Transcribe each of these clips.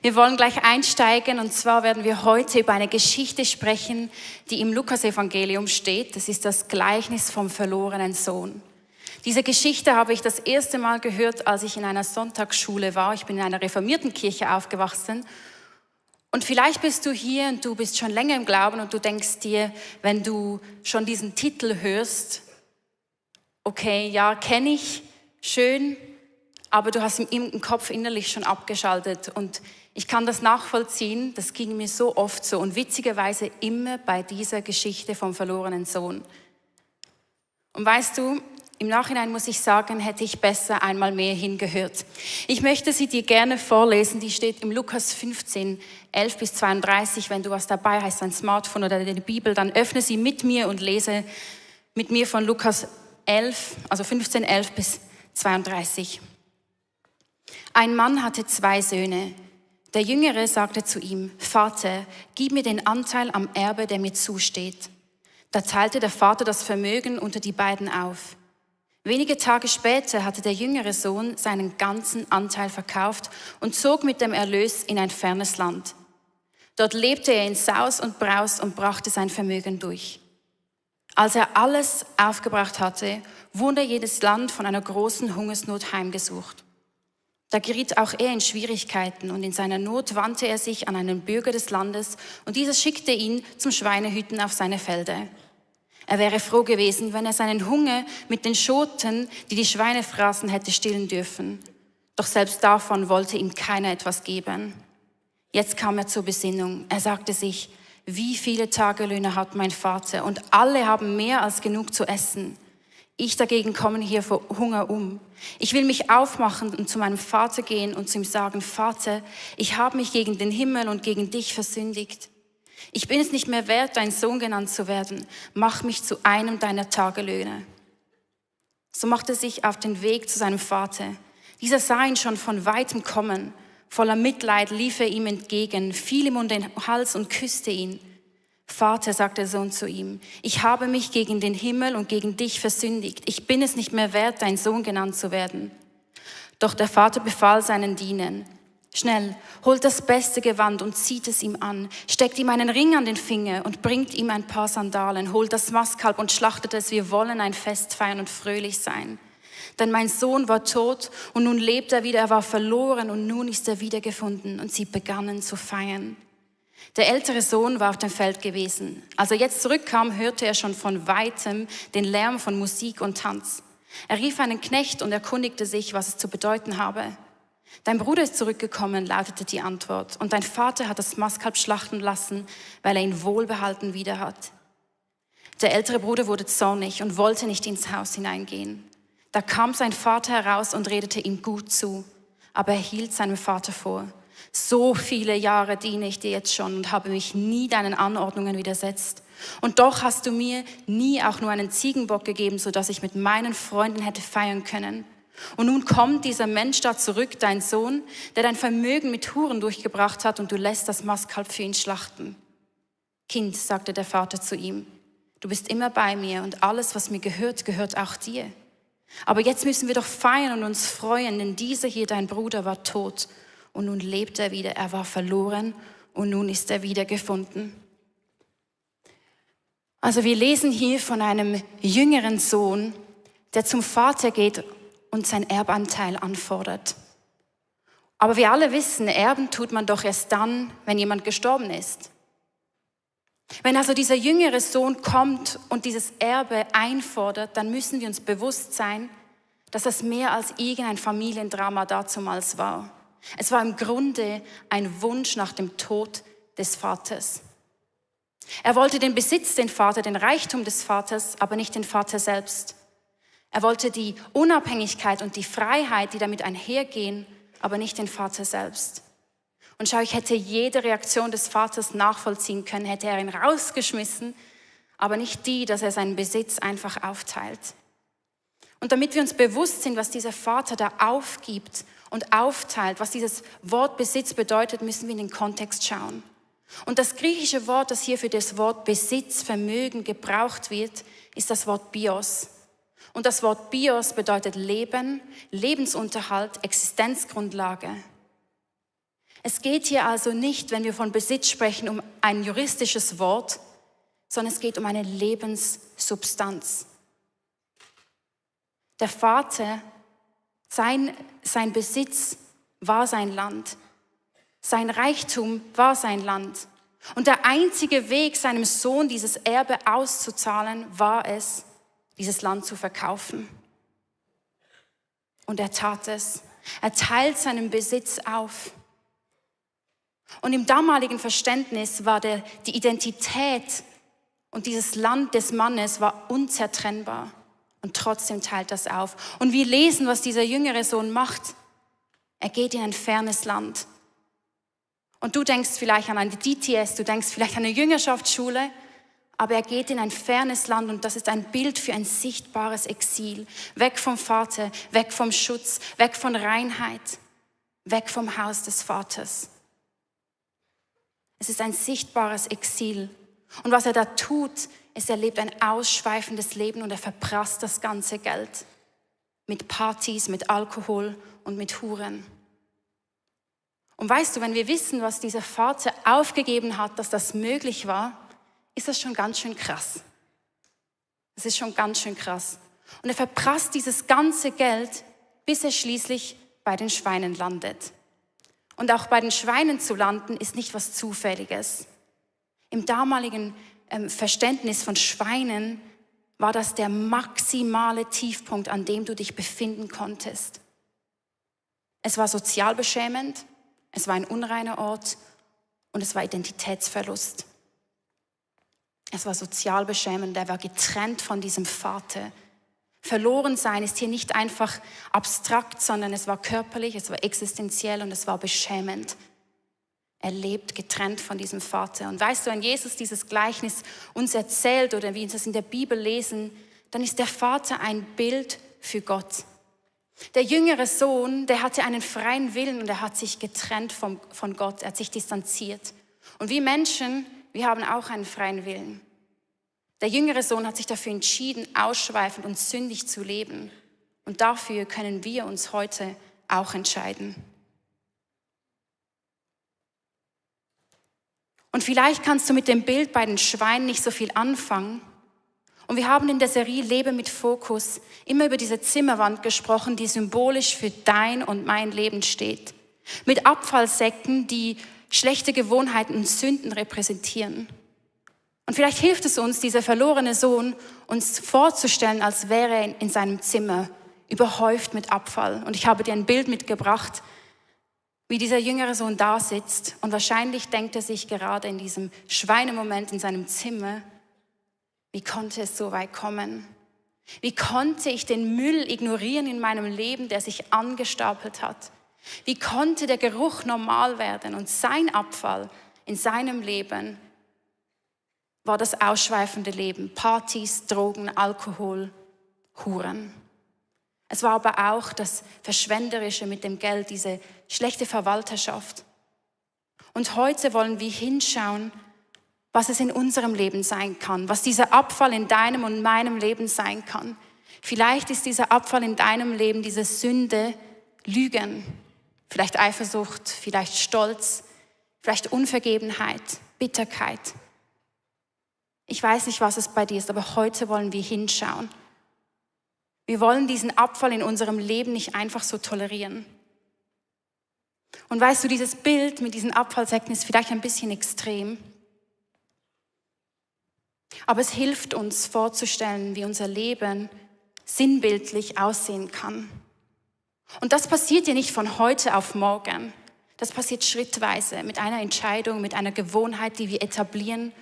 Wir wollen gleich einsteigen und zwar werden wir heute über eine Geschichte sprechen, die im Lukasevangelium steht. Das ist das Gleichnis vom verlorenen Sohn. Diese Geschichte habe ich das erste Mal gehört, als ich in einer Sonntagsschule war. Ich bin in einer reformierten Kirche aufgewachsen. Und vielleicht bist du hier und du bist schon länger im Glauben und du denkst dir, wenn du schon diesen Titel hörst, okay, ja, kenne ich, schön, aber du hast im Kopf innerlich schon abgeschaltet. Und ich kann das nachvollziehen, das ging mir so oft so und witzigerweise immer bei dieser Geschichte vom verlorenen Sohn. Und weißt du, im Nachhinein muss ich sagen, hätte ich besser einmal mehr hingehört. Ich möchte sie dir gerne vorlesen, die steht im Lukas 15, 11 bis 32. Wenn du was dabei hast, ein Smartphone oder die Bibel, dann öffne sie mit mir und lese mit mir von Lukas 11, also 15, 11 bis 32. Ein Mann hatte 2 Söhne. Der Jüngere sagte zu ihm, Vater, gib mir den Anteil am Erbe, der mir zusteht. Da teilte der Vater das Vermögen unter die beiden auf. Wenige Tage später hatte der jüngere Sohn seinen ganzen Anteil verkauft und zog mit dem Erlös in ein fernes Land. Dort lebte er in Saus und Braus und brachte sein Vermögen durch. Als er alles aufgebracht hatte, wurde jedes Land von einer großen Hungersnot heimgesucht. Da geriet auch er in Schwierigkeiten und in seiner Not wandte er sich an einen Bürger des Landes und dieser schickte ihn zum Schweinehüten auf seine Felder. Er wäre froh gewesen, wenn er seinen Hunger mit den Schoten, die die Schweine fraßen, hätte stillen dürfen. Doch selbst davon wollte ihm keiner etwas geben. Jetzt kam er zur Besinnung. Er sagte sich, wie viele Tagelöhner hat mein Vater und alle haben mehr als genug zu essen. Ich dagegen komme hier vor Hunger um. Ich will mich aufmachen und zu meinem Vater gehen und zu ihm sagen, Vater, ich habe mich gegen den Himmel und gegen dich versündigt. Ich bin es nicht mehr wert, dein Sohn genannt zu werden. Mach mich zu einem deiner Tagelöhner. So machte er sich auf den Weg zu seinem Vater. Dieser sah ihn schon von weitem kommen. Voller Mitleid lief er ihm entgegen, fiel ihm um den Hals und küsste ihn. Vater, sagte der Sohn zu ihm, ich habe mich gegen den Himmel und gegen dich versündigt. Ich bin es nicht mehr wert, dein Sohn genannt zu werden. Doch der Vater befahl seinen Dienern, schnell, holt das beste Gewand und zieht es ihm an, steckt ihm einen Ring an den Finger und bringt ihm ein paar Sandalen, holt das Mastkalb und schlachtet es, wir wollen ein Fest feiern und fröhlich sein. Denn mein Sohn war tot und nun lebt er wieder, er war verloren und nun ist er wiedergefunden. Und sie begannen zu feiern. Der ältere Sohn war auf dem Feld gewesen. Als er jetzt zurückkam, hörte er schon von weitem den Lärm von Musik und Tanz. Er rief einen Knecht und erkundigte sich, was es zu bedeuten habe. Dein Bruder ist zurückgekommen, lautete die Antwort. Und dein Vater hat das Mastkalb schlachten lassen, weil er ihn wohlbehalten wieder hat. Der ältere Bruder wurde zornig und wollte nicht ins Haus hineingehen. Da kam sein Vater heraus und redete ihm gut zu, aber er hielt seinem Vater vor. So viele Jahre diene ich dir jetzt schon und habe mich nie deinen Anordnungen widersetzt. Und doch hast du mir nie auch nur einen Ziegenbock gegeben, sodass ich mit meinen Freunden hätte feiern können. Und nun kommt dieser Mensch da zurück, dein Sohn, der dein Vermögen mit Huren durchgebracht hat und du lässt das Mastkalb für ihn schlachten. Kind, sagte der Vater zu ihm, du bist immer bei mir und alles, was mir gehört, gehört auch dir. Aber jetzt müssen wir doch feiern und uns freuen, denn dieser hier, dein Bruder, war tot und nun lebt er wieder. Er war verloren und nun ist er wieder gefunden. Also wir lesen hier von einem jüngeren Sohn, der zum Vater geht und sein Erbanteil anfordert. Aber wir alle wissen, erben tut man doch erst dann, wenn jemand gestorben ist. Wenn also dieser jüngere Sohn kommt und dieses Erbe einfordert, dann müssen wir uns bewusst sein, dass das mehr als irgendein Familiendrama dazumals war. Es war im Grunde ein Wunsch nach dem Tod des Vaters. Er wollte den Besitz, den Vater, den Reichtum des Vaters, aber nicht den Vater selbst. Er wollte die Unabhängigkeit und die Freiheit, die damit einhergehen, aber nicht den Vater selbst. Und schau, ich hätte jede Reaktion des Vaters nachvollziehen können, hätte er ihn rausgeschmissen, aber nicht die, dass er seinen Besitz einfach aufteilt. Und damit wir uns bewusst sind, was dieser Vater da aufgibt und aufteilt, was dieses Wort Besitz bedeutet, müssen wir in den Kontext schauen. Und das griechische Wort, das hier für das Wort Besitz, Vermögen gebraucht wird, ist das Wort Bios. Und das Wort Bios bedeutet Leben, Lebensunterhalt, Existenzgrundlage. Es geht hier also nicht, wenn wir von Besitz sprechen, um ein juristisches Wort, sondern es geht um eine Lebenssubstanz. Der Vater, sein Besitz war sein Land. Sein Reichtum war sein Land. Und der einzige Weg, seinem Sohn dieses Erbe auszuzahlen, war es, dieses Land zu verkaufen. Und er tat es. Er teilt seinen Besitz auf. Und im damaligen Verständnis war die Identität und dieses Land des Mannes war unzertrennbar. Und trotzdem teilt das auf. Und wir lesen, was dieser jüngere Sohn macht. Er geht in ein fernes Land. Und du denkst vielleicht an eine DTS, du denkst vielleicht an eine Jüngerschaftsschule, aber er geht in ein fernes Land und das ist ein Bild für ein sichtbares Exil. Weg vom Vater, weg vom Schutz, weg von Reinheit, weg vom Haus des Vaters. Es ist ein sichtbares Exil. Und was er da tut, ist, er lebt ein ausschweifendes Leben und er verprasst das ganze Geld. Mit Partys, mit Alkohol und mit Huren. Und weißt du, wenn wir wissen, was dieser Vater aufgegeben hat, dass das möglich war, ist das schon ganz schön krass. Das ist schon ganz schön krass. Und er verprasst dieses ganze Geld, bis er schließlich bei den Schweinen landet. Und auch bei den Schweinen zu landen, ist nicht was Zufälliges. Im damaligen Verständnis von Schweinen war das der maximale Tiefpunkt, an dem du dich befinden konntest. Es war sozial beschämend, es war ein unreiner Ort und es war Identitätsverlust. Es war sozial beschämend, er war getrennt von diesem Vater. Verloren sein ist hier nicht einfach abstrakt, sondern es war körperlich, es war existenziell und es war beschämend. Er lebt getrennt von diesem Vater. Und weißt du, wenn Jesus dieses Gleichnis uns erzählt oder wir das in der Bibel lesen, dann ist der Vater ein Bild für Gott. Der jüngere Sohn, der hatte einen freien Willen und er hat sich getrennt von Gott, er hat sich distanziert. Und wir Menschen, wir haben auch einen freien Willen. Der jüngere Sohn hat sich dafür entschieden, ausschweifend und sündig zu leben. Und dafür können wir uns heute auch entscheiden. Und vielleicht kannst du mit dem Bild bei den Schweinen nicht so viel anfangen. Und wir haben in der Serie Lebe mit Fokus immer über diese Zimmerwand gesprochen, die symbolisch für dein und mein Leben steht. Mit Abfallsäcken, die schlechte Gewohnheiten und Sünden repräsentieren. Und vielleicht hilft es uns, dieser verlorene Sohn, uns vorzustellen, als wäre er in seinem Zimmer, überhäuft mit Abfall. Und ich habe dir ein Bild mitgebracht, wie dieser jüngere Sohn da sitzt. Und wahrscheinlich denkt er sich gerade in diesem Schweinemoment in seinem Zimmer, wie konnte es so weit kommen? Wie konnte ich den Müll ignorieren in meinem Leben, der sich angestapelt hat? Wie konnte der Geruch normal werden? Und sein Abfall in seinem Leben war das ausschweifende Leben. Partys, Drogen, Alkohol, Huren. Es war aber auch das Verschwenderische mit dem Geld, diese schlechte Verwalterschaft. Und heute wollen wir hinschauen, was es in unserem Leben sein kann, was dieser Abfall in deinem und meinem Leben sein kann. Vielleicht ist dieser Abfall in deinem Leben diese Sünde, Lügen, vielleicht Eifersucht, vielleicht Stolz, vielleicht Unvergebenheit, Bitterkeit. Ich weiß nicht, was es bei dir ist, aber heute wollen wir hinschauen. Wir wollen diesen Abfall in unserem Leben nicht einfach so tolerieren. Und weißt du, dieses Bild mit diesen Abfallsäcken ist vielleicht ein bisschen extrem. Aber es hilft uns vorzustellen, wie unser Leben sinnbildlich aussehen kann. Und das passiert ja nicht von heute auf morgen. Das passiert schrittweise mit einer Entscheidung, mit einer Gewohnheit, die wir etablieren.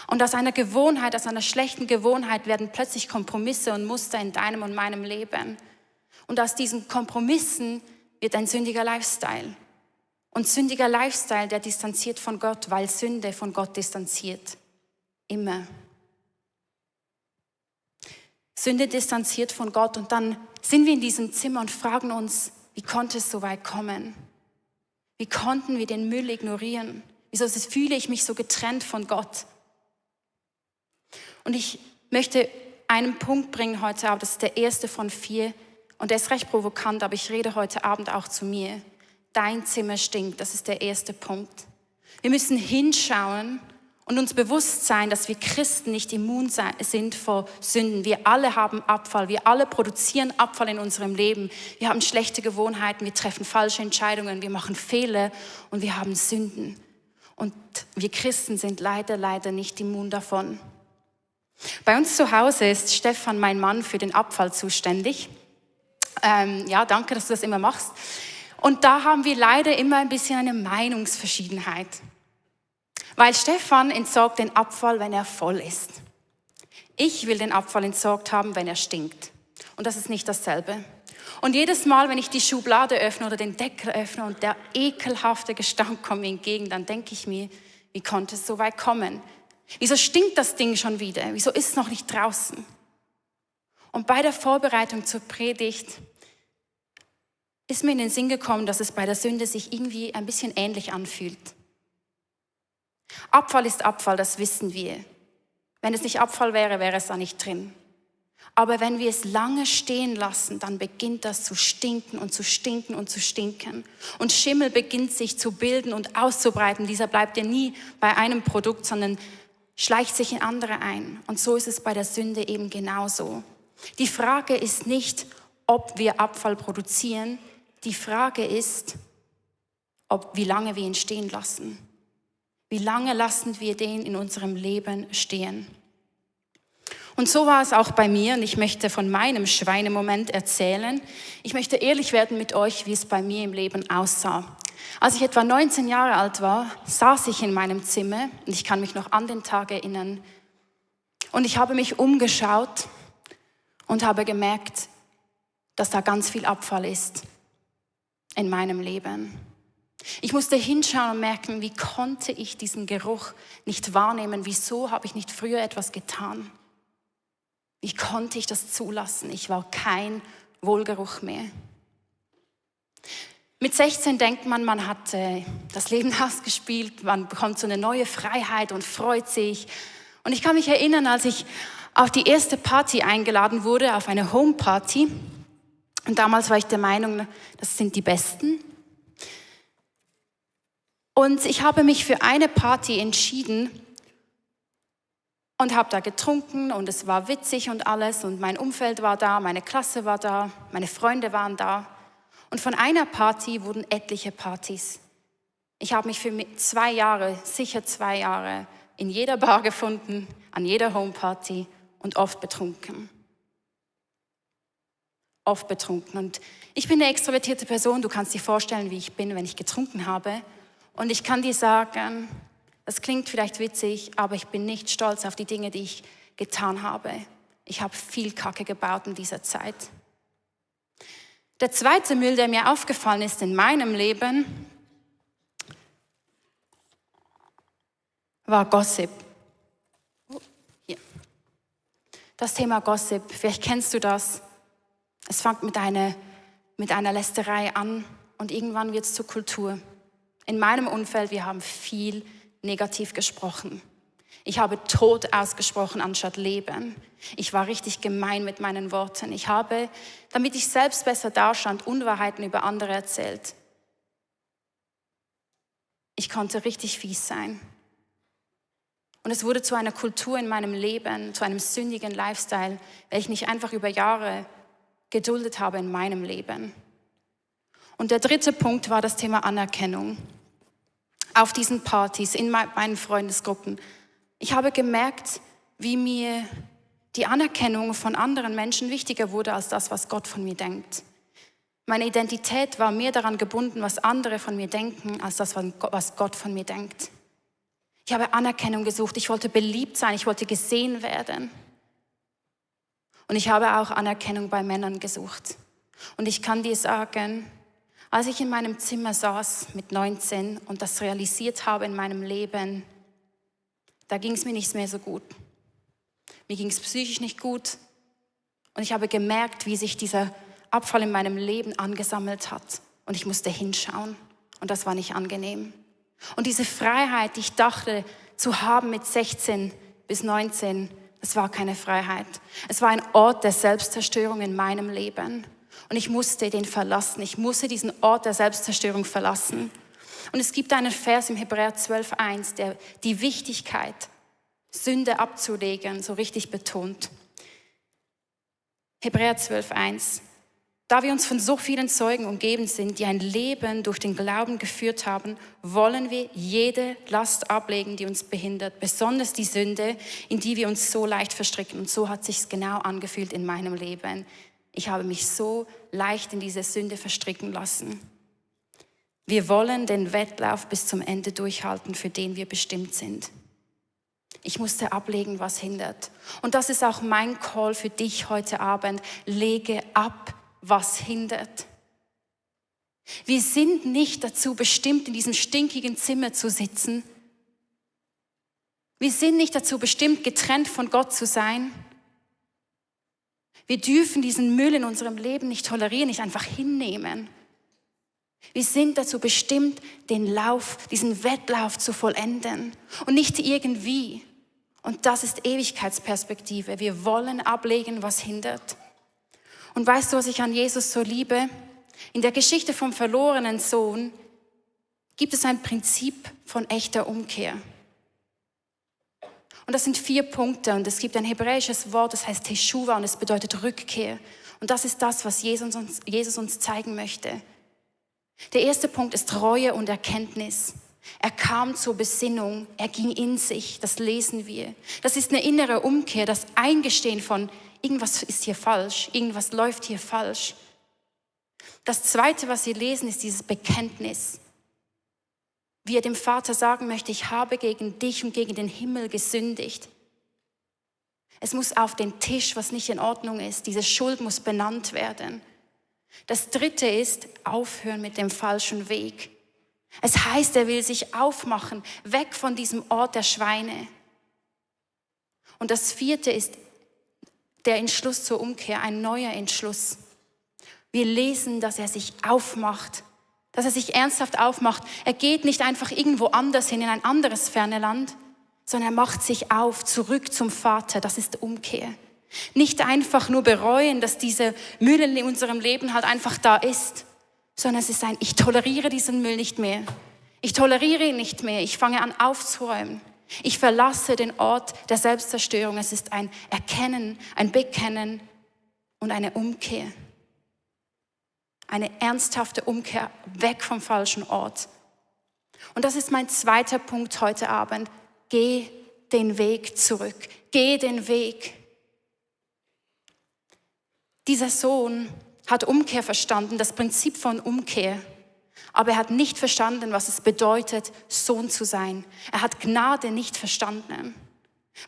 Und aus einer Gewohnheit, aus einer schlechten Gewohnheit werden plötzlich Kompromisse und Muster in deinem und meinem Leben. Und aus diesen Kompromissen wird ein sündiger Lifestyle. Und sündiger Lifestyle, der distanziert von Gott, weil Sünde von Gott distanziert. Immer. Sünde distanziert von Gott und dann sind wir in diesem Zimmer und fragen uns, wie konnte es so weit kommen? Wie konnten wir den Müll ignorieren? Wieso fühle ich mich so getrennt von Gott? Und ich möchte einen Punkt bringen heute Abend, das ist der erste von 4 und der ist recht provokant, aber ich rede heute Abend auch zu mir. dein Zimmer stinkt. Das ist der erste Punkt. Wir müssen hinschauen und uns bewusst sein, dass wir Christen nicht immun sind vor Sünden. Wir alle haben Abfall. Wir alle produzieren Abfall in unserem Leben. Wir haben schlechte Gewohnheiten. Wir treffen falsche Entscheidungen. Wir machen Fehler und wir haben Sünden. Und wir Christen sind leider nicht immun davon. Bei uns zu Hause ist Stefan, mein Mann, für den Abfall zuständig. Danke, dass du das immer machst. Und da haben wir leider immer ein bisschen eine Meinungsverschiedenheit. Weil Stefan entsorgt den Abfall, wenn er voll ist. Ich will den Abfall entsorgt haben, wenn er stinkt. Und das ist nicht dasselbe. Und jedes Mal, wenn ich die Schublade öffne oder den Deckel öffne und der ekelhafte Gestank kommt mir entgegen, dann denke ich mir, wie konnte es so weit kommen? Wieso stinkt das Ding schon wieder? Wieso ist es noch nicht draußen? Und bei der Vorbereitung zur Predigt ist mir in den Sinn gekommen, dass es bei der Sünde sich irgendwie ein bisschen ähnlich anfühlt. Abfall ist Abfall, das wissen wir. Wenn es nicht Abfall wäre, wäre es da nicht drin. Aber wenn wir es lange stehen lassen, dann beginnt das zu stinken und zu stinken und zu stinken. Und Schimmel beginnt sich zu bilden und auszubreiten. Dieser bleibt ja nie bei einem Produkt, sondern schleicht sich in andere ein. Und so ist es bei der Sünde eben genauso. Die Frage ist nicht, ob wir Abfall produzieren. Die Frage ist, wie lange wir ihn stehen lassen. Wie lange lassen wir den in unserem Leben stehen? Und so war es auch bei mir und ich möchte von meinem Schweinemoment erzählen. Ich möchte ehrlich werden mit euch, wie es bei mir im Leben aussah. Als ich etwa 19 Jahre alt war, saß ich in meinem Zimmer und ich kann mich noch an den Tag erinnern. Und ich habe mich umgeschaut und habe gemerkt, dass da ganz viel Abfall ist in meinem Leben. Ich musste hinschauen und merken, wie konnte ich diesen Geruch nicht wahrnehmen? Wieso habe ich nicht früher etwas getan? Wie konnte ich das zulassen? Ich war kein Wohlgeruch mehr. Mit 16 denkt man, man hat das Leben ausgespielt, man bekommt so eine neue Freiheit und freut sich. Und ich kann mich erinnern, als ich auf die erste Party eingeladen wurde, auf eine Homeparty. Und damals war ich der Meinung, das sind die Besten. Und ich habe mich für eine Party entschieden und habe da getrunken und es war witzig und alles und mein Umfeld war da, meine Klasse war da, meine Freunde waren da. Und von einer Party wurden etliche Partys. Ich habe mich für 2 Jahre, sicher 2 Jahre, in jeder Bar gefunden, an jeder Homeparty und oft betrunken. Oft betrunken. Und ich bin eine extrovertierte Person, du kannst dir vorstellen, wie ich bin, wenn ich getrunken habe. Und ich kann dir sagen, das klingt vielleicht witzig, aber ich bin nicht stolz auf die Dinge, die ich getan habe. Ich habe viel Kacke gebaut in dieser Zeit. Der zweite Müll, der mir aufgefallen ist in meinem Leben, war Gossip. Hier. Das Thema Gossip, vielleicht kennst du das. Es fängt mit einer Lästerei an und irgendwann wird es zur Kultur. In meinem Umfeld, wir haben viel negativ gesprochen. Ich habe Tod ausgesprochen anstatt Leben. Ich war richtig gemein mit meinen Worten. Ich habe, damit ich selbst besser dastand, Unwahrheiten über andere erzählt. Ich konnte richtig fies sein. Und es wurde zu einer Kultur in meinem Leben, zu einem sündigen Lifestyle, welchen ich einfach über Jahre geduldet habe in meinem Leben. Und der dritte Punkt war das Thema Anerkennung. Auf diesen Partys, in meinen Freundesgruppen. Ich habe gemerkt, wie mir die Anerkennung von anderen Menschen wichtiger wurde als das, was Gott von mir denkt. Meine Identität war mehr daran gebunden, was andere von mir denken, als das, was Gott von mir denkt. Ich habe Anerkennung gesucht, ich wollte beliebt sein, ich wollte gesehen werden. Und ich habe auch Anerkennung bei Männern gesucht. Und ich kann dir sagen, als ich in meinem Zimmer saß mit 19 und das realisiert habe in meinem Leben, da ging es mir nicht mehr so gut. Mir ging es psychisch nicht gut und ich habe gemerkt, wie sich dieser Abfall in meinem Leben angesammelt hat und ich musste hinschauen und das war nicht angenehm. Und diese Freiheit, die ich dachte zu haben mit 16 bis 19, es war keine Freiheit. Es war ein Ort der Selbstzerstörung in meinem Leben. Und ich musste den verlassen. Ich musste diesen Ort der Selbstzerstörung verlassen. Und es gibt einen Vers im Hebräer 12,1, der die Wichtigkeit, Sünde abzulegen, so richtig betont. Hebräer 12,1. Da wir uns von so vielen Zeugen umgeben sind, die ein Leben durch den Glauben geführt haben, wollen wir jede Last ablegen, die uns behindert, besonders die Sünde, in die wir uns so leicht verstricken. Und so hat es sich genau angefühlt in meinem Leben. Ich habe mich so leicht in diese Sünde verstricken lassen. Wir wollen den Wettlauf bis zum Ende durchhalten, für den wir bestimmt sind. Ich musste ablegen, was hindert. Und das ist auch mein Call für dich heute Abend. Lege ab, was hindert. Wir sind nicht dazu bestimmt, in diesem stinkigen Zimmer zu sitzen. Wir sind nicht dazu bestimmt, getrennt von Gott zu sein. Wir dürfen diesen Müll in unserem Leben nicht tolerieren, nicht einfach hinnehmen. Wir sind dazu bestimmt, den Lauf, diesen Wettlauf zu vollenden und nicht irgendwie. Und das ist Ewigkeitsperspektive. Wir wollen ablegen, was hindert. Und weißt du, was ich an Jesus so liebe? In der Geschichte vom verlorenen Sohn gibt es ein Prinzip von echter Umkehr. Und das sind 4 Punkte und es gibt ein hebräisches Wort, das heißt Teshuva und es bedeutet Rückkehr. Und das ist das, was Jesus uns zeigen möchte. Der erste Punkt ist Reue und Erkenntnis. Er kam zur Besinnung, er ging in sich, das lesen wir. Das ist eine innere Umkehr, das Eingestehen von irgendwas ist hier falsch, irgendwas läuft hier falsch. Das Zweite, was wir lesen, ist dieses Bekenntnis. Wie er dem Vater sagen möchte, ich habe gegen dich und gegen den Himmel gesündigt. Es muss auf den Tisch, was nicht in Ordnung ist. Diese Schuld muss benannt werden. Das Dritte ist, aufhören mit dem falschen Weg. Es heißt, er will sich aufmachen, weg von diesem Ort der Schweine. Und das Vierte ist der Entschluss zur Umkehr, ein neuer Entschluss. Wir lesen, dass er sich aufmacht, dass er sich ernsthaft aufmacht. Er geht nicht einfach irgendwo anders hin, in ein anderes ferne Land, sondern er macht sich auf, zurück zum Vater. Das ist Umkehr. Nicht einfach nur bereuen, dass diese Müll in unserem Leben halt einfach da ist, sondern es ist ich toleriere diesen Müll nicht mehr. Ich toleriere ihn nicht mehr. Ich fange an aufzuräumen. Ich verlasse den Ort der Selbstzerstörung. Es ist ein Erkennen, ein Bekennen und eine Umkehr. Eine ernsthafte Umkehr weg vom falschen Ort. Und das ist mein zweiter Punkt heute Abend. Geh den Weg zurück. Geh den Weg. Dieser Sohn hat Umkehr verstanden, das Prinzip von Umkehr. Aber er hat nicht verstanden, was es bedeutet, Sohn zu sein. Er hat Gnade nicht verstanden.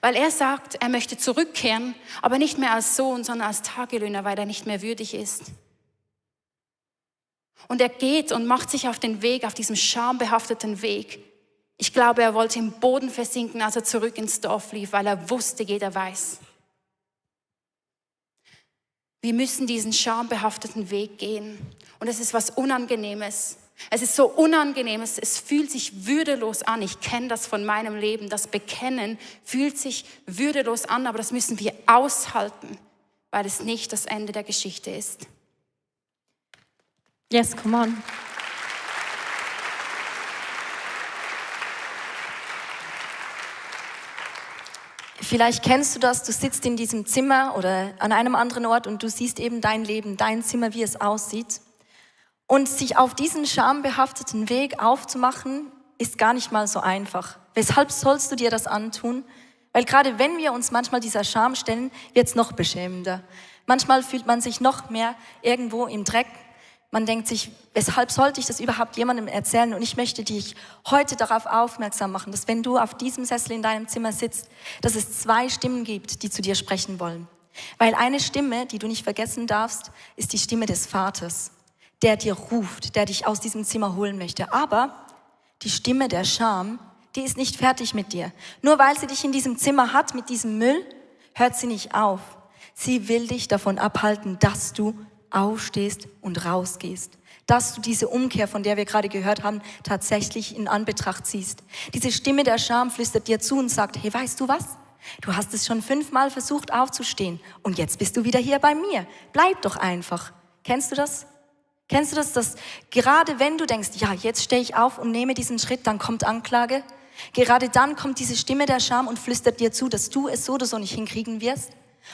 Weil er sagt, er möchte zurückkehren, aber nicht mehr als Sohn, sondern als Tagelöhner, weil er nicht mehr würdig ist. Und er geht und macht sich auf den Weg, auf diesem schambehafteten Weg. Ich glaube, er wollte im Boden versinken, als er zurück ins Dorf lief, weil er wusste, jeder weiß. Wir müssen diesen schambehafteten Weg gehen. Und es ist was Unangenehmes. Es ist so unangenehm, es fühlt sich würdelos an. Ich kenne das von meinem Leben. Das Bekennen fühlt sich würdelos an, aber das müssen wir aushalten, weil es nicht das Ende der Geschichte ist. Yes, come on. Vielleicht kennst du das, du sitzt in diesem Zimmer oder an einem anderen Ort und du siehst eben dein Leben, dein Zimmer, wie es aussieht. Und sich auf diesen schambehafteten Weg aufzumachen, ist gar nicht mal so einfach. Weshalb sollst du dir das antun? Weil gerade wenn wir uns manchmal dieser Scham stellen, wird es noch beschämender. Manchmal fühlt man sich noch mehr irgendwo im Dreck. Man denkt sich, weshalb sollte ich das überhaupt jemandem erzählen? Und ich möchte dich heute darauf aufmerksam machen, dass wenn du auf diesem Sessel in deinem Zimmer sitzt, dass es 2 Stimmen gibt, die zu dir sprechen wollen. Weil eine Stimme, die du nicht vergessen darfst, ist die Stimme des Vaters, der dir ruft, der dich aus diesem Zimmer holen möchte. Aber die Stimme der Scham, die ist nicht fertig mit dir. Nur weil sie dich in diesem Zimmer hat, mit diesem Müll, hört sie nicht auf. Sie will dich davon abhalten, dass du aufstehst und rausgehst. Dass du diese Umkehr, von der wir gerade gehört haben, tatsächlich in Anbetracht ziehst. Diese Stimme der Scham flüstert dir zu und sagt, hey, weißt du was? Du hast es schon 5-mal versucht aufzustehen und jetzt bist du wieder hier bei mir. Bleib doch einfach. Kennst du das? Kennst du das, dass gerade wenn du denkst, ja, jetzt stehe ich auf und nehme diesen Schritt, dann kommt Anklage? Gerade dann kommt diese Stimme der Scham und flüstert dir zu, dass du es so oder so nicht hinkriegen wirst?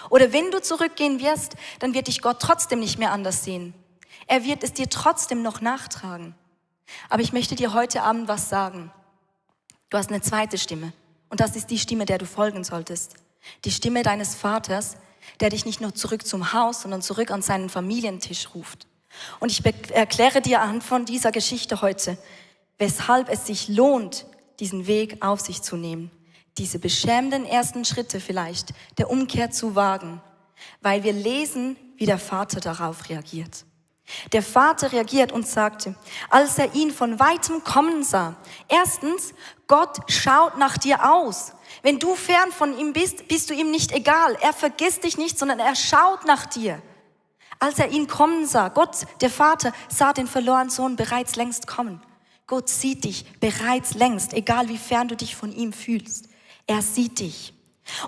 Oder wenn du zurückgehen wirst, dann wird dich Gott trotzdem nicht mehr anders sehen. Er wird es dir trotzdem noch nachtragen. Aber ich möchte dir heute Abend was sagen. Du hast eine zweite Stimme. Und das ist die Stimme, der du folgen solltest. Die Stimme deines Vaters, der dich nicht nur zurück zum Haus, sondern zurück an seinen Familientisch ruft. Und ich erkläre dir anhand von dieser Geschichte heute, weshalb es sich lohnt, diesen Weg auf sich zu nehmen. Diese beschämenden ersten Schritte vielleicht, der Umkehr zu wagen. Weil wir lesen, wie der Vater darauf reagiert. Der Vater reagiert und sagte, als er ihn von weitem kommen sah, erstens, Gott schaut nach dir aus. Wenn du fern von ihm bist, bist du ihm nicht egal. Er vergisst dich nicht, sondern er schaut nach dir. Als er ihn kommen sah, Gott, der Vater, sah den verlorenen Sohn bereits längst kommen. Gott sieht dich bereits längst, egal wie fern du dich von ihm fühlst. Er sieht dich.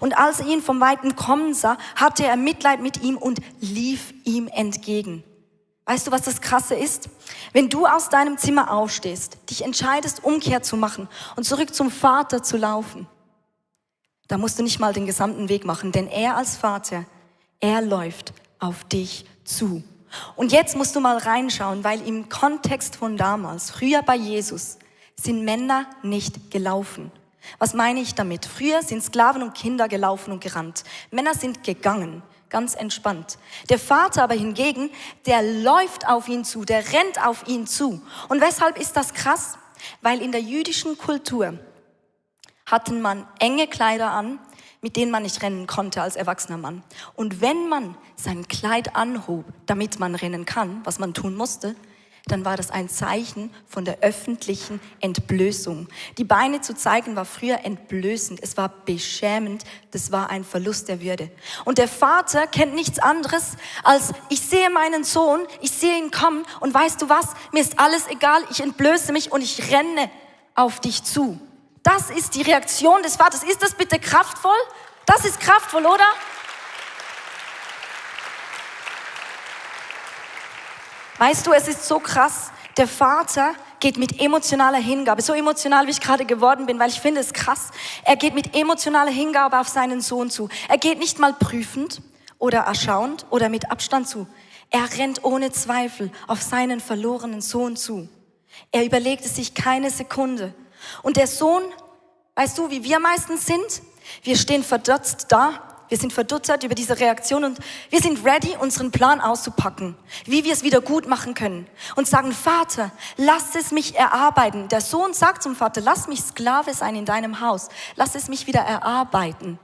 Und als er ihn vom Weiten kommen sah, hatte er Mitleid mit ihm und lief ihm entgegen. Weißt du, was das Krasse ist? Wenn du aus deinem Zimmer aufstehst, dich entscheidest, Umkehr zu machen und zurück zum Vater zu laufen, da musst du nicht mal den gesamten Weg machen, denn er als Vater, er läuft auf dich zu. Und jetzt musst du mal reinschauen, weil im Kontext von damals, früher bei Jesus, sind Männer nicht gelaufen. Was meine ich damit? Früher sind Sklaven und Kinder gelaufen und gerannt. Männer sind gegangen, ganz entspannt. Der Vater aber hingegen, der läuft auf ihn zu, der rennt auf ihn zu. Und weshalb ist das krass? Weil in der jüdischen Kultur hatten man enge Kleider an, mit denen man nicht rennen konnte als erwachsener Mann. Und wenn man sein Kleid anhob, damit man rennen kann, was man tun musste, dann war das ein Zeichen von der öffentlichen Entblößung. Die Beine zu zeigen war früher entblößend, es war beschämend, das war ein Verlust der Würde. Und der Vater kennt nichts anderes als, ich sehe meinen Sohn, ich sehe ihn kommen und weißt du was, mir ist alles egal, ich entblöße mich und ich renne auf dich zu. Das ist die Reaktion des Vaters. Ist das bitte kraftvoll? Das ist kraftvoll, oder? Weißt du, es ist so krass. Der Vater geht mit emotionaler Hingabe, so emotional wie ich gerade geworden bin, weil ich finde es krass. Er geht mit emotionaler Hingabe auf seinen Sohn zu. Er geht nicht mal prüfend oder erschauend oder mit Abstand zu. Er rennt ohne Zweifel auf seinen verlorenen Sohn zu. Er überlegt es sich keine Sekunde. Und der Sohn, weißt du, wie wir meistens sind? Wir stehen verdutzt da. Wir sind verdutzert über diese Reaktion und wir sind ready, unseren Plan auszupacken, wie wir es wieder gut machen können. Und sagen, Vater, lass es mich erarbeiten. Der Sohn sagt zum Vater, lass mich Sklave sein in deinem Haus. Lass es mich wieder erarbeiten.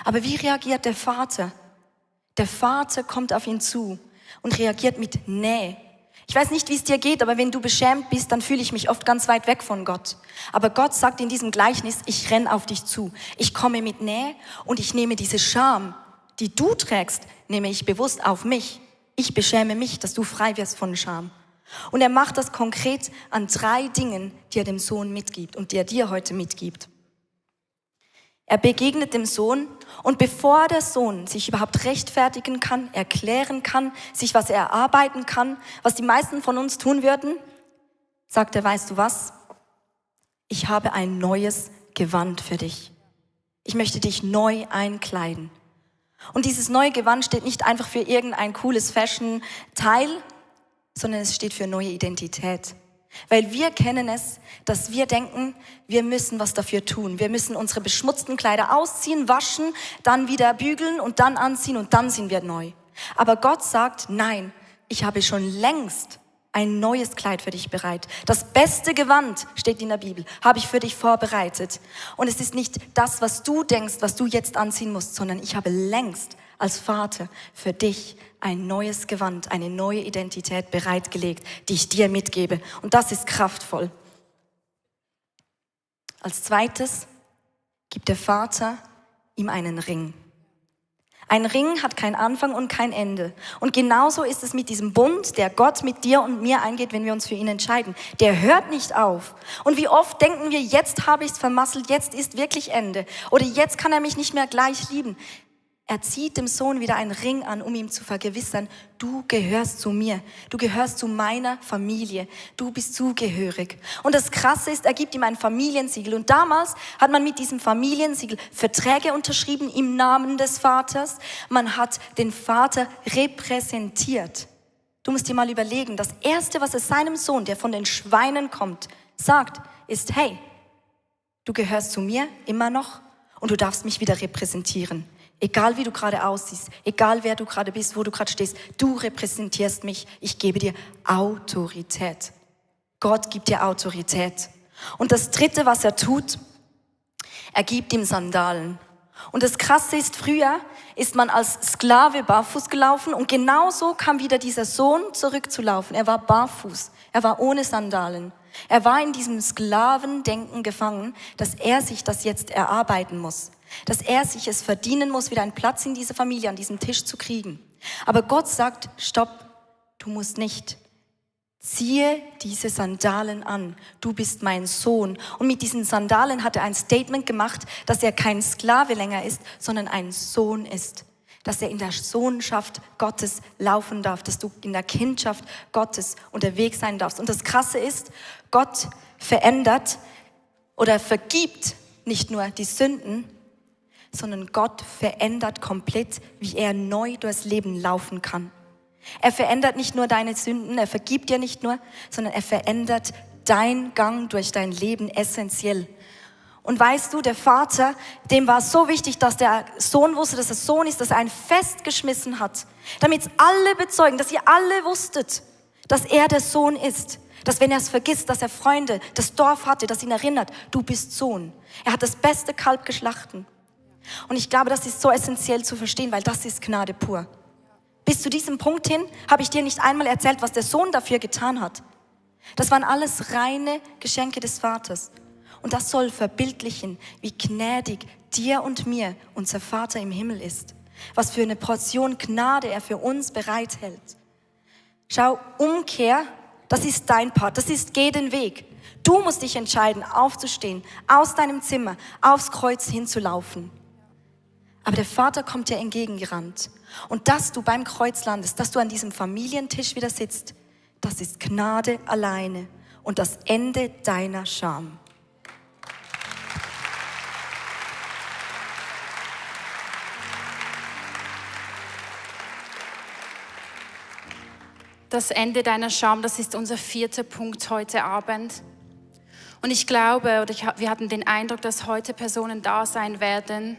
Aber wie reagiert der Vater? Der Vater kommt auf ihn zu und reagiert mit Nähe. Ich weiß nicht, wie es dir geht, aber wenn du beschämt bist, dann fühle ich mich oft ganz weit weg von Gott. Aber Gott sagt in diesem Gleichnis, ich renne auf dich zu. Ich komme mit Nähe und ich nehme diese Scham, die du trägst, nehme ich bewusst auf mich. Ich beschäme mich, dass du frei wirst von Scham. Und er macht das konkret an 3 Dingen, die er dem Sohn mitgibt und die er dir heute mitgibt. Er begegnet dem Sohn und bevor der Sohn sich überhaupt rechtfertigen kann, erklären kann, sich was erarbeiten kann, was die meisten von uns tun würden, sagt er, weißt du was? Ich habe ein neues Gewand für dich. Ich möchte dich neu einkleiden. Und dieses neue Gewand steht nicht einfach für irgendein cooles Fashion-Teil, sondern es steht für neue Identität. Weil wir kennen es, dass wir denken, wir müssen was dafür tun. Wir müssen unsere beschmutzten Kleider ausziehen, waschen, dann wieder bügeln und dann anziehen und dann sind wir neu. Aber Gott sagt, nein, ich habe schon längst ein neues Kleid für dich bereit. Das beste Gewand, steht in der Bibel, habe ich für dich vorbereitet. Und es ist nicht das, was du denkst, was du jetzt anziehen musst, sondern ich habe längst als Vater für dich ein neues Gewand, eine neue Identität bereitgelegt, die ich dir mitgebe. Und das ist kraftvoll. Als zweites gibt der Vater ihm einen Ring. Ein Ring hat keinen Anfang und kein Ende. Und genauso ist es mit diesem Bund, der Gott mit dir und mir eingeht, wenn wir uns für ihn entscheiden. Der hört nicht auf. Und wie oft denken wir, jetzt habe ich es vermasselt, jetzt ist wirklich Ende. Oder jetzt kann er mich nicht mehr gleich lieben. Er zieht dem Sohn wieder einen Ring an, um ihm zu vergewissern, du gehörst zu mir, du gehörst zu meiner Familie, du bist zugehörig. Und das Krasse ist, er gibt ihm ein Familiensiegel. Und damals hat man mit diesem Familiensiegel Verträge unterschrieben im Namen des Vaters. Man hat den Vater repräsentiert. Du musst dir mal überlegen, das Erste, was er seinem Sohn, der von den Schweinen kommt, sagt, ist, hey, du gehörst zu mir immer noch und du darfst mich wieder repräsentieren. Egal wie du gerade aussiehst, egal wer du gerade bist, wo du gerade stehst, du repräsentierst mich. Ich gebe dir Autorität. Gott gibt dir Autorität. Und das Dritte, was er tut, er gibt ihm Sandalen. Und das Krasse ist, früher ist man als Sklave barfuß gelaufen und genauso kam wieder dieser Sohn zurückzulaufen. Er war barfuß, er war ohne Sandalen. Er war in diesem Sklavendenken gefangen, dass er sich das jetzt erarbeiten muss. Dass er sich es verdienen muss, wieder einen Platz in dieser Familie, an diesem Tisch zu kriegen. Aber Gott sagt, stopp, du musst nicht. Ziehe diese Sandalen an, du bist mein Sohn. Und mit diesen Sandalen hat er ein Statement gemacht, dass er kein Sklave länger ist, sondern ein Sohn ist. Dass er in der Sohnschaft Gottes laufen darf, dass du in der Kindschaft Gottes unterwegs sein darfst. Und das Krasse ist, Gott verändert oder vergibt nicht nur die Sünden, sondern Gott verändert komplett, wie er neu durchs Leben laufen kann. Er verändert nicht nur deine Sünden, er vergibt dir nicht nur, sondern er verändert deinen Gang durch dein Leben essentiell. Und weißt du, der Vater, dem war es so wichtig, dass der Sohn wusste, dass er Sohn ist, dass er ein Fest geschmissen hat, damit alle bezeugen, dass ihr alle wusstet, dass er der Sohn ist. Dass wenn er es vergisst, dass er Freunde, das Dorf hatte, das ihn erinnert, du bist Sohn. Er hat das beste Kalb geschlachtet. Und ich glaube, das ist so essentiell zu verstehen, weil das ist Gnade pur. Bis zu diesem Punkt hin habe ich dir nicht einmal erzählt, was der Sohn dafür getan hat. Das waren alles reine Geschenke des Vaters. Und das soll verbildlichen, wie gnädig dir und mir unser Vater im Himmel ist. Was für eine Portion Gnade er für uns bereithält. Schau, Umkehr, das ist dein Part, das ist geh den Weg. Du musst dich entscheiden, aufzustehen, aus deinem Zimmer, aufs Kreuz hinzulaufen. Aber der Vater kommt dir entgegengerannt. Und dass du beim Kreuz landest, dass du an diesem Familientisch wieder sitzt, das ist Gnade alleine und das Ende deiner Scham. Das Ende deiner Scham, das ist unser 4. Punkt heute Abend. Und ich glaube, wir hatten den Eindruck, dass heute Personen da sein werden,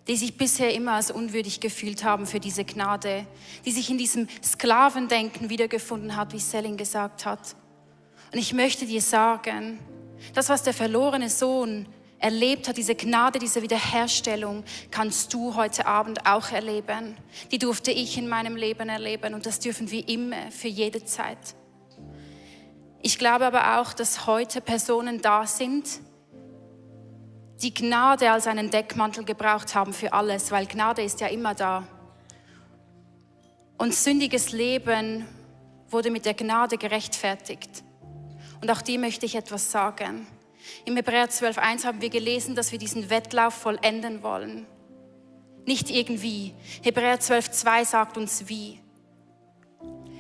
die sich bisher immer als unwürdig gefühlt haben für diese Gnade, die sich in diesem Sklavendenken wiedergefunden hat, wie Selin gesagt hat. Und ich möchte dir sagen, das, was der verlorene Sohn erlebt hat, diese Gnade, diese Wiederherstellung, kannst du heute Abend auch erleben. Die durfte ich in meinem Leben erleben und das dürfen wir immer, für jede Zeit. Ich glaube aber auch, dass heute Personen da sind, die Gnade als einen Deckmantel gebraucht haben für alles, weil Gnade ist ja immer da. Und sündiges Leben wurde mit der Gnade gerechtfertigt. Und auch dir möchte ich etwas sagen. Im Hebräer 12,1 haben wir gelesen, dass wir diesen Wettlauf vollenden wollen. Nicht irgendwie. Hebräer 12,2 sagt uns wie.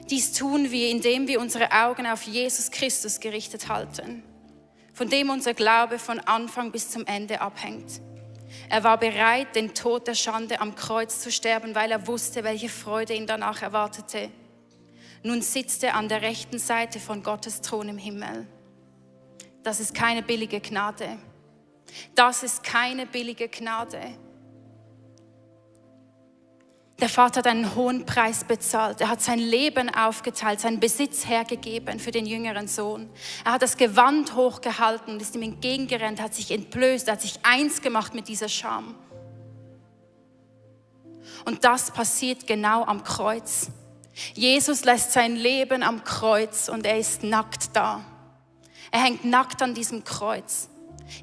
Dies tun wir, indem wir unsere Augen auf Jesus Christus gerichtet halten, von dem unser Glaube von Anfang bis zum Ende abhängt. Er war bereit, den Tod der Schande am Kreuz zu sterben, weil er wusste, welche Freude ihn danach erwartete. Nun sitzt er an der rechten Seite von Gottes Thron im Himmel. Das ist keine billige Gnade. Das ist keine billige Gnade. Der Vater hat einen hohen Preis bezahlt. Er hat sein Leben aufgeteilt, seinen Besitz hergegeben für den jüngeren Sohn. Er hat das Gewand hochgehalten und ist ihm entgegengerannt, hat sich entblößt, hat sich eins gemacht mit dieser Scham. Und das passiert genau am Kreuz. Jesus lässt sein Leben am Kreuz und er ist nackt da. Er hängt nackt an diesem Kreuz.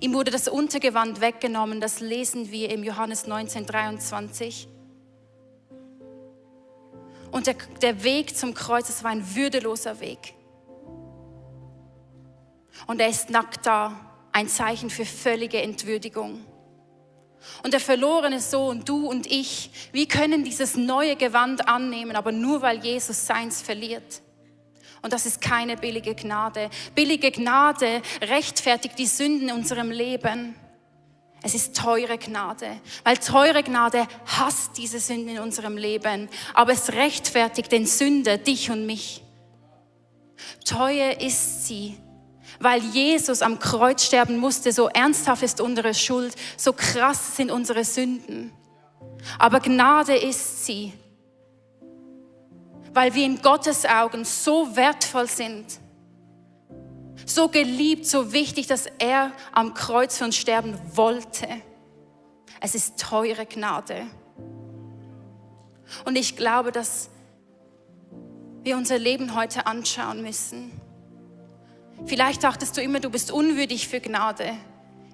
Ihm wurde das Untergewand weggenommen, das lesen wir im Johannes 19,23. Und der Weg zum Kreuz, das war ein würdeloser Weg. Und er ist nackt da, ein Zeichen für völlige Entwürdigung. Und der verlorene Sohn, du und ich, wir können dieses neue Gewand annehmen, aber nur weil Jesus seins verliert. Und das ist keine billige Gnade. Billige Gnade rechtfertigt die Sünden in unserem Leben. Es ist teure Gnade, weil teure Gnade hasst diese Sünden in unserem Leben, aber es rechtfertigt den Sünder, dich und mich. Teuer ist sie, weil Jesus am Kreuz sterben musste. So ernsthaft ist unsere Schuld, so krass sind unsere Sünden. Aber Gnade ist sie, weil wir in Gottes Augen so wertvoll sind, so geliebt, so wichtig, dass er am Kreuz für uns sterben wollte. Es ist teure Gnade. Und ich glaube, dass wir unser Leben heute anschauen müssen. Vielleicht dachtest du immer, du bist unwürdig für Gnade.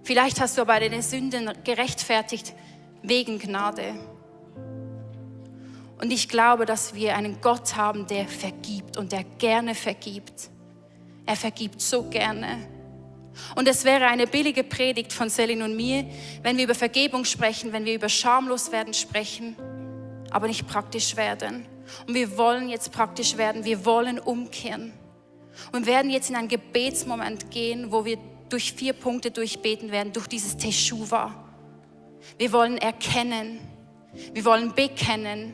Vielleicht hast du aber deine Sünden gerechtfertigt wegen Gnade. Und ich glaube, dass wir einen Gott haben, der vergibt und der gerne vergibt. Er vergibt so gerne. Und es wäre eine billige Predigt von Selin und mir, wenn wir über Vergebung sprechen, wenn wir über schamlos werden sprechen, aber nicht praktisch werden. Und wir wollen jetzt praktisch werden, wir wollen umkehren. Und werden jetzt in einen Gebetsmoment gehen, wo wir durch 4 Punkte durchbeten werden, durch dieses Teshuva. Wir wollen erkennen, wir wollen bekennen,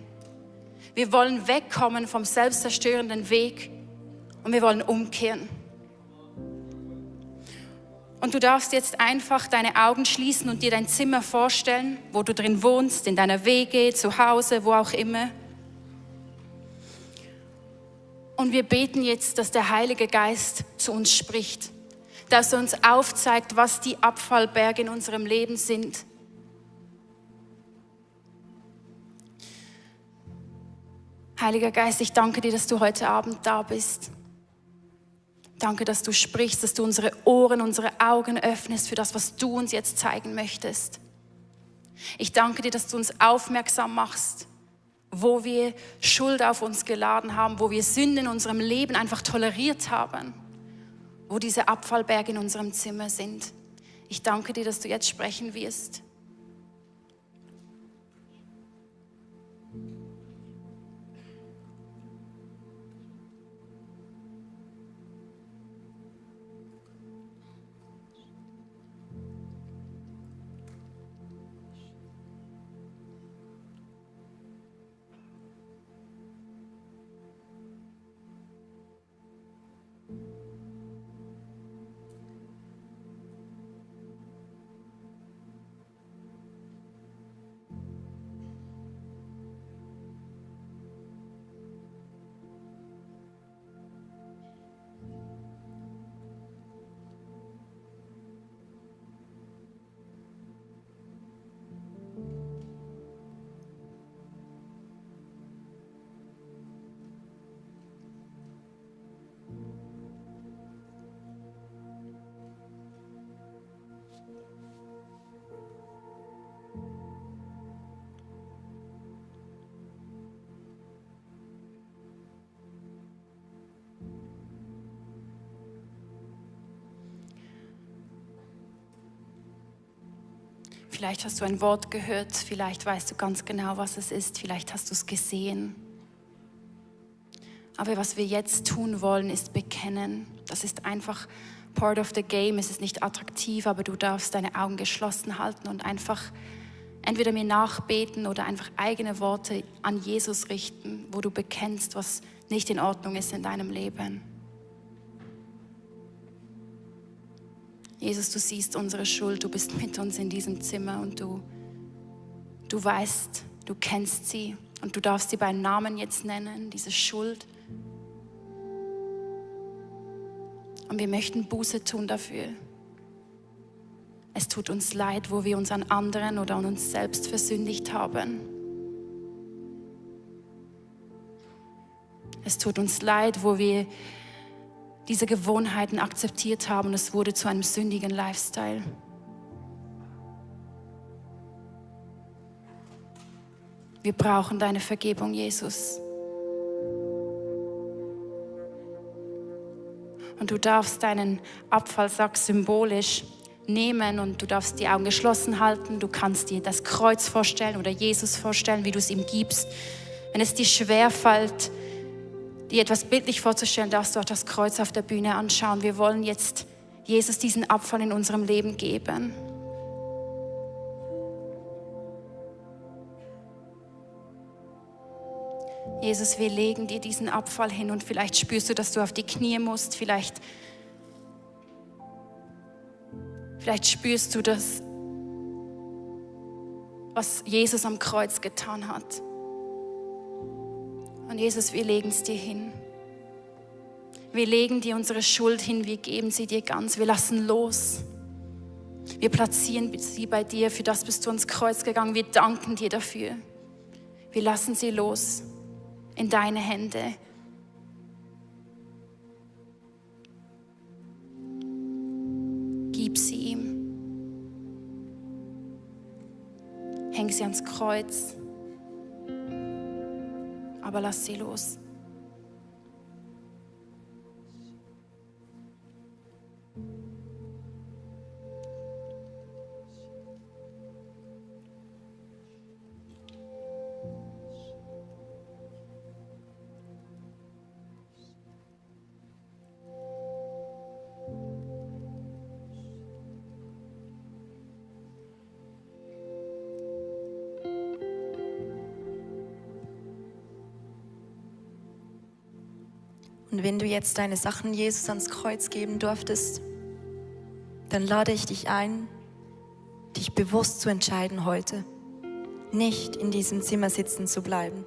wir wollen wegkommen vom selbstzerstörenden Weg und wir wollen umkehren. Und du darfst jetzt einfach deine Augen schließen und dir dein Zimmer vorstellen, wo du drin wohnst, in deiner WG, zu Hause, wo auch immer. Und wir beten jetzt, dass der Heilige Geist zu uns spricht, dass er uns aufzeigt, was die Abfallberge in unserem Leben sind. Heiliger Geist, ich danke dir, dass du heute Abend da bist. Danke, dass du sprichst, dass du unsere Ohren, unsere Augen öffnest für das, was du uns jetzt zeigen möchtest. Ich danke dir, dass du uns aufmerksam machst, wo wir Schuld auf uns geladen haben, wo wir Sünden in unserem Leben einfach toleriert haben, wo diese Abfallberge in unserem Zimmer sind. Ich danke dir, dass du jetzt sprechen wirst. Vielleicht hast du ein Wort gehört, vielleicht weißt du ganz genau, was es ist, vielleicht hast du es gesehen. Aber was wir jetzt tun wollen, ist bekennen. Das ist einfach part of the game. Es ist nicht attraktiv, aber du darfst deine Augen geschlossen halten und einfach entweder mir nachbeten oder einfach eigene Worte an Jesus richten, wo du bekennst, was nicht in Ordnung ist in deinem Leben. Jesus, du siehst unsere Schuld, du bist mit uns in diesem Zimmer und du weißt, du kennst sie und du darfst sie beim Namen jetzt nennen, diese Schuld. Und wir möchten Buße tun dafür. Es tut uns leid, wo wir uns an anderen oder an uns selbst versündigt haben. Es tut uns leid, wo wir diese Gewohnheiten akzeptiert haben und es wurde zu einem sündigen Lifestyle. Wir brauchen deine Vergebung, Jesus. Und du darfst deinen Abfallsack symbolisch nehmen und du darfst die Augen geschlossen halten. Du kannst dir das Kreuz vorstellen oder Jesus vorstellen, wie du es ihm gibst. Wenn es dir schwerfällt, dir etwas bildlich vorzustellen, darfst du auch das Kreuz auf der Bühne anschauen. Wir wollen jetzt Jesus diesen Abfall in unserem Leben geben. Jesus, wir legen dir diesen Abfall hin und vielleicht spürst du, dass du auf die Knie musst. Vielleicht spürst du das, was Jesus am Kreuz getan hat. Und Jesus, wir legen es dir hin. Wir legen dir unsere Schuld hin, wir geben sie dir ganz, wir lassen los. Wir platzieren sie bei dir, für das bist du ans Kreuz gegangen, wir danken dir dafür. Wir lassen sie los in deine Hände. Gib sie ihm. Häng sie ans Kreuz. Aber lass sie los. Und wenn du jetzt deine Sachen Jesus ans Kreuz geben durftest, dann lade ich dich ein, dich bewusst zu entscheiden heute, nicht in diesem Zimmer sitzen zu bleiben,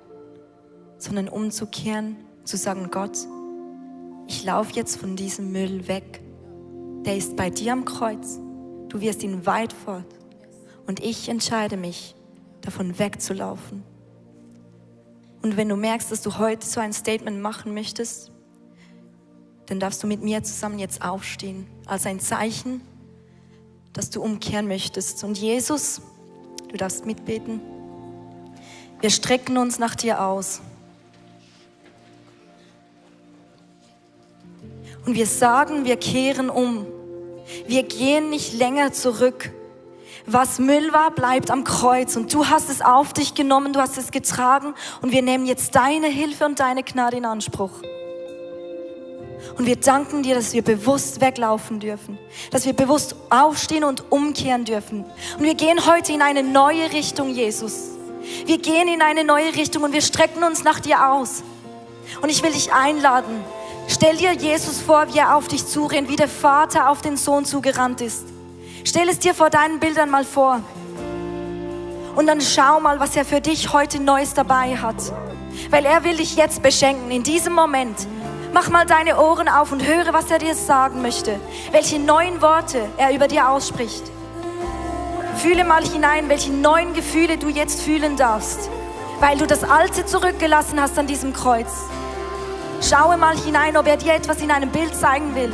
sondern umzukehren, zu sagen, Gott, ich laufe jetzt von diesem Müll weg. Der ist bei dir am Kreuz. Du wirst ihn weit fort. Und ich entscheide mich, davon wegzulaufen. Und wenn du merkst, dass du heute so ein Statement machen möchtest, dann darfst du mit mir zusammen jetzt aufstehen, als ein Zeichen, dass du umkehren möchtest. Und Jesus, du darfst mitbeten. Wir strecken uns nach dir aus. Und wir sagen, wir kehren um. Wir gehen nicht länger zurück. Was Müll war, bleibt am Kreuz. Und du hast es auf dich genommen, du hast es getragen. Und wir nehmen jetzt deine Hilfe und deine Gnade in Anspruch. Und wir danken dir, dass wir bewusst weglaufen dürfen. Dass wir bewusst aufstehen und umkehren dürfen. Und wir gehen heute in eine neue Richtung, Jesus. Wir gehen in eine neue Richtung und wir strecken uns nach dir aus. Und ich will dich einladen. Stell dir Jesus vor, wie er auf dich zurennt, wie der Vater auf den Sohn zugerannt ist. Stell es dir vor deinen Bildern mal vor. Und dann schau mal, was er für dich heute Neues dabei hat. Weil er will dich jetzt beschenken, in diesem Moment. Mach mal deine Ohren auf und höre, was er dir sagen möchte. Welche neuen Worte er über dir ausspricht. Fühle mal hinein, welche neuen Gefühle du jetzt fühlen darfst. Weil du das Alte zurückgelassen hast an diesem Kreuz. Schaue mal hinein, ob er dir etwas in einem Bild zeigen will.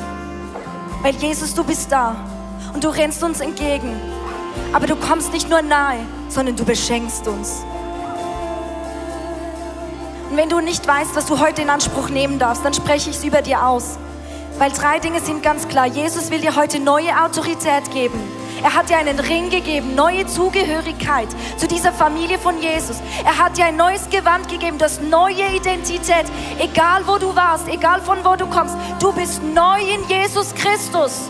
Weil Jesus, du bist da und du rennst uns entgegen. Aber du kommst nicht nur nahe, sondern du beschenkst uns. Und wenn du nicht weißt, was du heute in Anspruch nehmen darfst, dann spreche ich es über dir aus. Weil 3 Dinge sind ganz klar. Jesus will dir heute neue Autorität geben. Er hat dir einen Ring gegeben, neue Zugehörigkeit zu dieser Familie von Jesus. Er hat dir ein neues Gewand gegeben, das neue Identität. Egal wo du warst, egal von wo du kommst, du bist neu in Jesus Christus.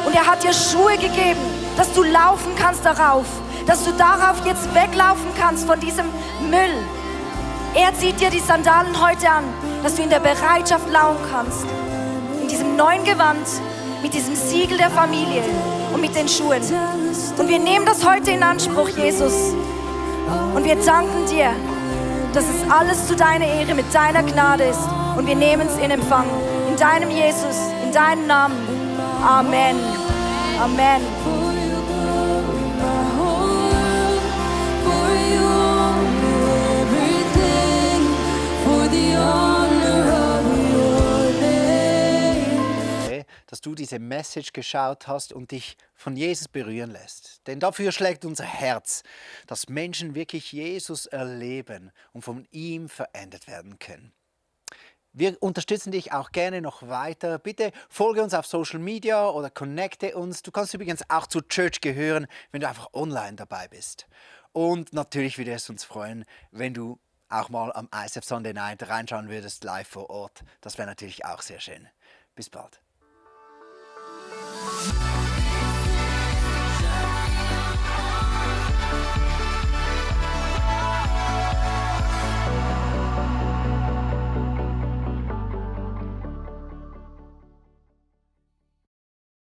Und er hat dir Schuhe gegeben, dass du laufen kannst darauf, dass du darauf jetzt weglaufen kannst von diesem Müll. Er zieht dir die Sandalen heute an, dass du in der Bereitschaft laufen kannst. In diesem neuen Gewand, mit diesem Siegel der Familie und mit den Schuhen. Und wir nehmen das heute in Anspruch, Jesus. Und wir danken dir, dass es alles zu deiner Ehre mit deiner Gnade ist. Und wir nehmen es in Empfang. In deinem Jesus, in deinem Namen. Amen. Amen. Dass du diese Message geschaut hast und dich von Jesus berühren lässt. Denn dafür schlägt unser Herz, dass Menschen wirklich Jesus erleben und von ihm verändert werden können. Wir unterstützen dich auch gerne noch weiter. Bitte folge uns auf Social Media oder connecte uns. Du kannst übrigens auch zur Church gehören, wenn du einfach online dabei bist. Und natürlich würde es uns freuen, wenn du auch mal am ISF Sunday Night reinschauen würdest, live vor Ort. Das wäre natürlich auch sehr schön. Bis bald.